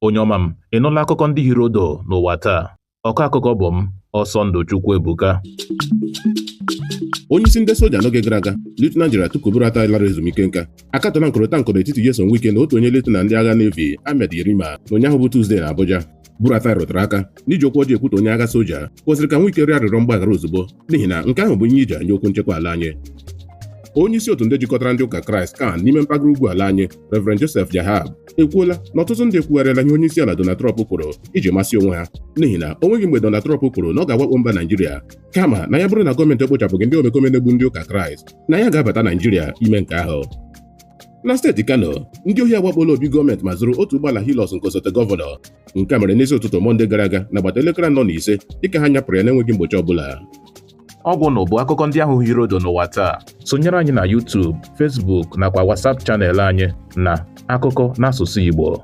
Onye ọma m, ị nụla akụkọ ndị hiri odo n'ụwa taa? Ọkọ akụkọ bụ m, Ọsọndụ Chukwuebuka. Onyeisi ndị soja n'oge gara aga, Lieutenant General Tukur Buratai lara ezumike nka, akatọla nkọrọta nkọ n'etiti Nyesom Wike na otu onye lieutenant ndị agha Navy, Ahmed Yerima, na ụnyaahụ bụ Tuzdee na Abuja. Buratai rụtara aka n'iji okwu ọjọọ ekwutọ onye agha soja kwesịrị ka Wike rịọ arịrịọ mgbaghara ozugbo, n'ihi na nke ahụ bụ ihe iji anya okwu nchekwa ala anyị. Onye isi otu ndị jikọtara ndị ụka Kraịst CAN n'ime mpaghara ugwu ala anyị, Reverend Joseph Jahab, ekwuola na ọtụtụ ndị ekwugharịala ihe onye isi ala Donald Trump kwuru iji masị onwe ha, n'ihi na o nweghị mgbe Donald Trump kwuru na ọ ga-awakpo mba Naijiria, kama na ya bụrụ na gọọmenti ekpochapụghị ndị omekome na-egbu ndị ụka Kraịst, na ya ga-abata Naijiria ime nke ahụ. Na steeti Kano, ndị ohi awakpola obi gọọmenti ma zuru otu ụgbọala Hilux nke osote gọvanọ. Nke a mere n'isi ụtụtụ Mọnde gara aga n'agbata elekere 4 na 5, dịka ha nyapụrụ ya n'enweghị mgbochi ọbụla. Ọgwụ nụ bụ akụkọ ndị ahụ hiri odo n'ụwa taa. Sonyere anyị na YouTube, Facebook nakwa WhatsApp channel anyị na Akụkọ n'asụsụ Igbo.